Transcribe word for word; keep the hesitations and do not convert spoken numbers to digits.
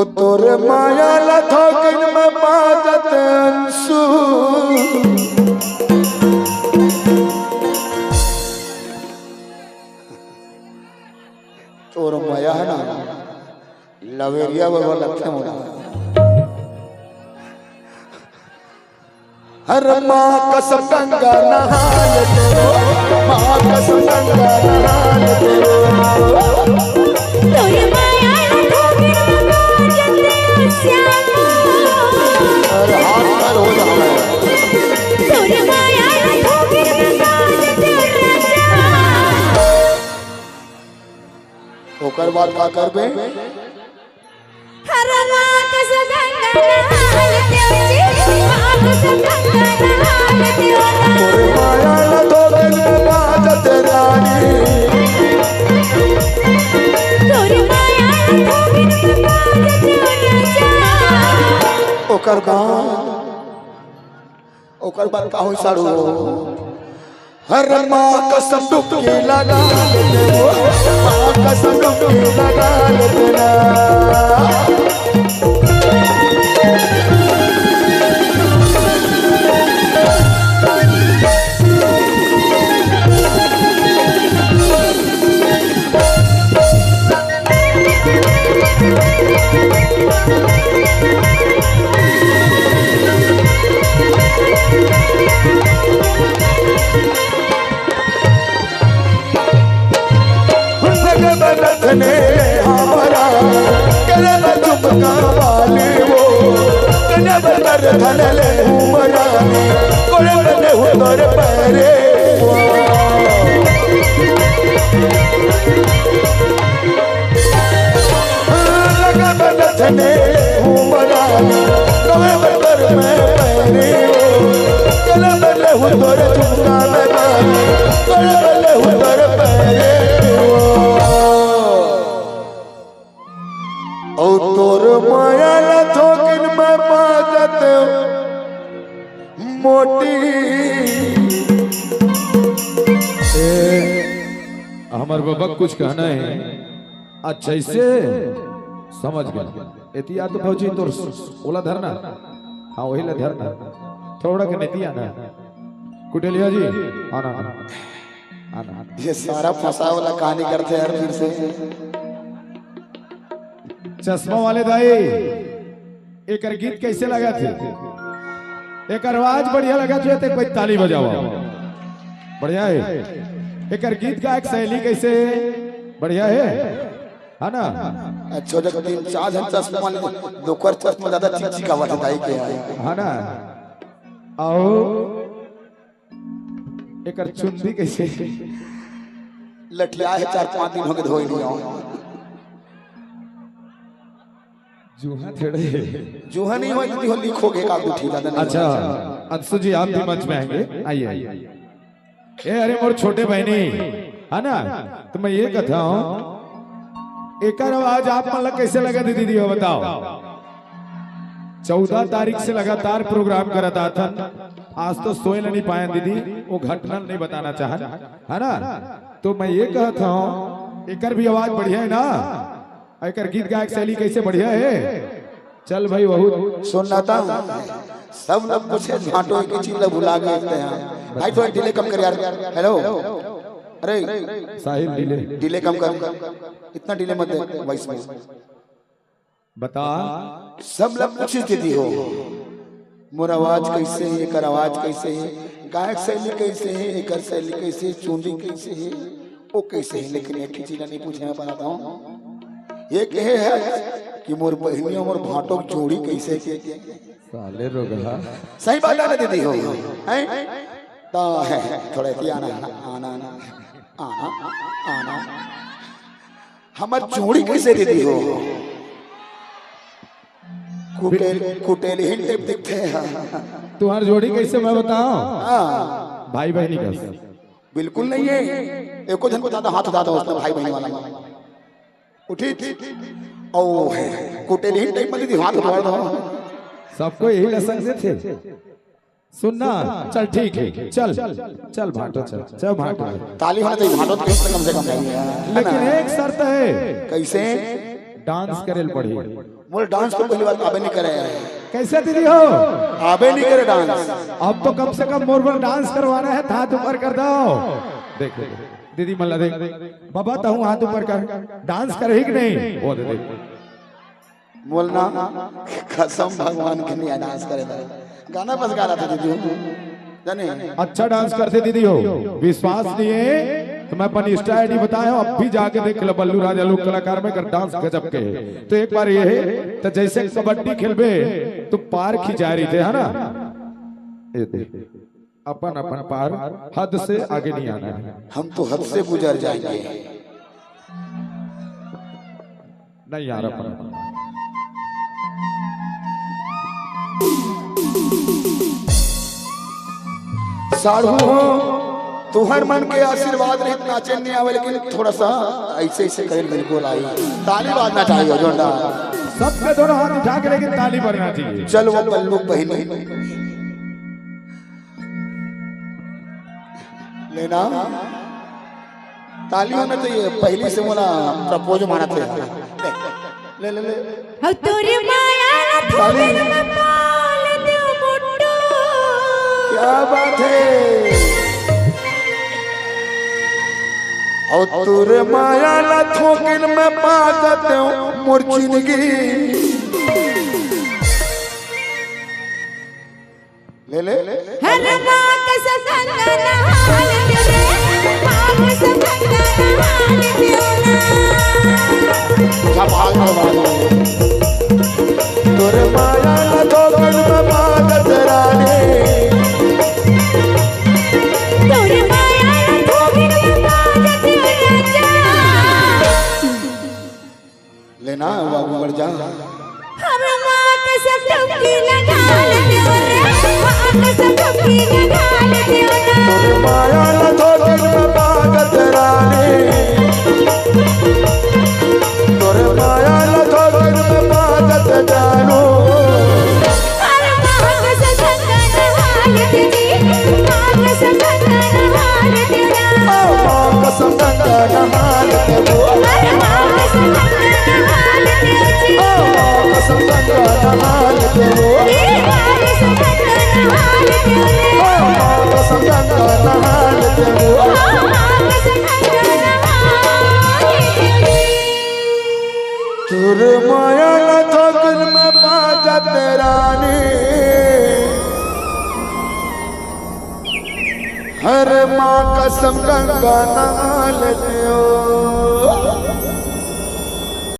तोर माया ला थोकिन में बाजत अंसू। तोर माया हे ना, लवेरिया बाबा लगथे मोला। हर माँ कसम गंगा नहाय तेरो, माँ कसम गंगा नहाय तेरो। तोर माया ला थोकिन में बाजत श्यामा। अरे हाथ पैर हो जावे। तोर माया ला थोकिन में बाजत राजा। ओकर बाद का करबे? हर माँ कसम गंगा नहाय तेरो जी, माँ कसम गंगा नहाय तेरो। तोर माया ला थोकिन में बाजत रानी। तोर माया ला थोकिन में बाजत राजा। ओकर बाद ओकर बाद का होई साढ़ू? हर माँ कसम डुबकी लगा लेते हो, माँ कसम डुबकी लगा लेते ना। लगबे रखने हमरा, करब झुमका वाली वो, करब कर धन ले हमरा, करब ले हो तोर पैरे। लगबे रखने हमरा, करब कर में पैरे वो, करब ले हो तोर झुमका में बाली, करब ले हो तोर पैरे वो। अउ तोर माया ला थोकिन में बाजत मोटी। ए, हमर बबा कुछ कहना है। अच्छा, इसे समझ गया। एतिया तो भौजी तोर ओला धरना। हाँ, वही ला धरना। थोड़ा के नेतिया ना। कुटेलिया जी, आना, आना। आना, आना। ये सारा फंसा वाला कहानी करते हैं यार फिर से। चश्मा वाले दाई, एकर गीत कैसे लगा थे? एकर आवाज बढ़िया लगा थे तो कोई ताली बजाओ। बढ़िया है। एकर गीत गायक शैली कैसे है? बढ़िया है, है ना? अच्छा, जब तीन चार झन चश्मा वाले, दोकर चश्मा ज्यादा चिकचिक आवाज दाई के है। है ना? आओ, एकर चुंदी कैसे? लठिया है, चार पांच दिन हो गए धोए नहीं आओ। जूहा थोड़े। जूहा नहीं होय, दीदी हो, लीक हो गए, का उठी ज्यादा नहीं। अच्छा, अंशु जी, आप भी मंच में आएंगे, आइए, आइए। ए, अरे मोर छोटे बहनी, है ना, तो मैं ये कहता हूँ, एकर आवाज आप मन ला कैसे लगा दीदी, दीदी हो बताओ। चौदह तारीख से लगातार प्रोग्राम करत आथन, आज तो सोए ला नहीं पाए दीदी, वो घटना नहीं बताना चाहन, है ना। तो मैं ये कहता हूँ, एकर भी आवाज बढ़िया है ना, एकर गीत गायक शैली कैसे बढ़िया है। चल भाई, बहुत सुनना था। सब लोग पूछे, भांटो एक ही चीज ला भुला गए इतने यहाँ। भाई थोड़ा डिले कम कर यार। हेलो, अरे साहिल, डिले, डिले कम कर, इतना डिले मत दे वॉइस में। बता। सब लोग पूछे दीदी हो, मोर आवाज कैसे है, एकर आवाज कैसे है, गायक शैली कैसे है, एकर शैली कैसे है, चुंदी कैसे है, वो कैसे है, लेकिन एक ही चीज नहीं पूछे, मैं बताता हूँ। ये कहे है कि मोर बहनी और मोर भांटो की जोड़ी कैसे है। साले रोगहा। सही बात है ना दीदी हो, हैं? तो है, थोड़ा एती आना, आना, आना, आना, आना। हमर जोड़ी कैसे दीदी हो? कुटेल, कुटेल ही टाइप दिखते हैं। तुम्हार जोड़ी कैसे मैं बताओ? हाँ। भाई बहनी का। बिल्कुल नहीं है। एको झन को ज्यादा हाथ उठा दो उसने भाई बहनी वाला। उठी। ओ है। कुटेल ही टाइप में दीदी हाथ उठा दो। सबको यही लसन से थे। सुनना, चल ठीक है, चल, चल भाटो, चल, चल भाटो। ताली होना चाहिए, भाटो तो कम से कम है। लेकिन एक शर्त है। कैसे? डांस करे ल पड़ही। मोर डांस तो पहली बात आबे नहीं करे। कैसे दीदी हो? आबे नहीं करे डांस। अब तो कम से कम मोर बर डांस करवाना है, हाथ ऊपर कर दो। देख दीदी, मला देख, बाबा तहूँ हाथ ऊपर कर। डांस करही कि नहीं? वो दे देख। बोलना, कसम भगवान के नहीं डांस करे ला। गाना बस गा रहा था दीदी, जाने। अच्छा डांस करथे दीदी हो, विश्वास नहीं है तो मैं अपन Insta ID बताए हो, अब भी जाके देख लो। बल्लू राजा लोक कलाकार में कर डांस गजब के है। तो एक बार ये है, तो जैसे कबड्डी खेलबे तो पार खिंचा रही थे, है ना? ये देख, अपन अपन पार, हद से आगे नहीं आना है। हम तो हद से गुजर जाएंगे। नहीं यार, अपन साढ़ू हो, तुहर मन के आशीर्वाद रहित नाचे नहीं आवे, लेकिन थोड़ा सा ऐसे ऐसे करे बिल्कुल आई। ताली बाजना चाहिए जोरदार। सबके दोनों हाथ उठा के लेकिन ताली बजना चाहिए। चल वो पल्लू पहले लेना। ताली होना चाहिए, पहली से मोला प्रपोज माना थे। ले, ले, ले। हौ तोरे माया ला ताली। थोपन में पाल देव मुट्टू। क्या बात है? हौ तोरे माया ला थोकिन में पा देते मोर जिंदगी। ले ले। हर माँ कसम गंगा नहाल देव रे, माँ कसम गंगा नहाल देव ना। क्या बात है, बात है। तोरे माया ला थोकिन में पागल रानी। तोरे माया ला थोकिन में पागल राजा। लेना, वो आगू बढ़ जा। हर माँ कसम टुकी नगाल देव रे, माँ कसम टुकी नगाल देव ना। तोरे माया ला थोकिन में पागल रानी। तोरे माया ला थोकिन में पागल जानू। हर माँ कसम गंगा नहाल देव जी, माँ कसम गंगा नहाल देव ना। ओ माँ कसम गंगा नहाल देव। अरे माँ कसम गंगा नहाल देव जी। ओ माँ कसम गंगा नहाल देव। ए माँ कसम गंगा नहाल देव रे। ओ माँ कसम गंगा नहाल देव। ओ माँ कसम गंगा नहाल देव जी। तोर माया ला थोकिन में पागल रानी। हर माँ कसम गंगा नहाल देव।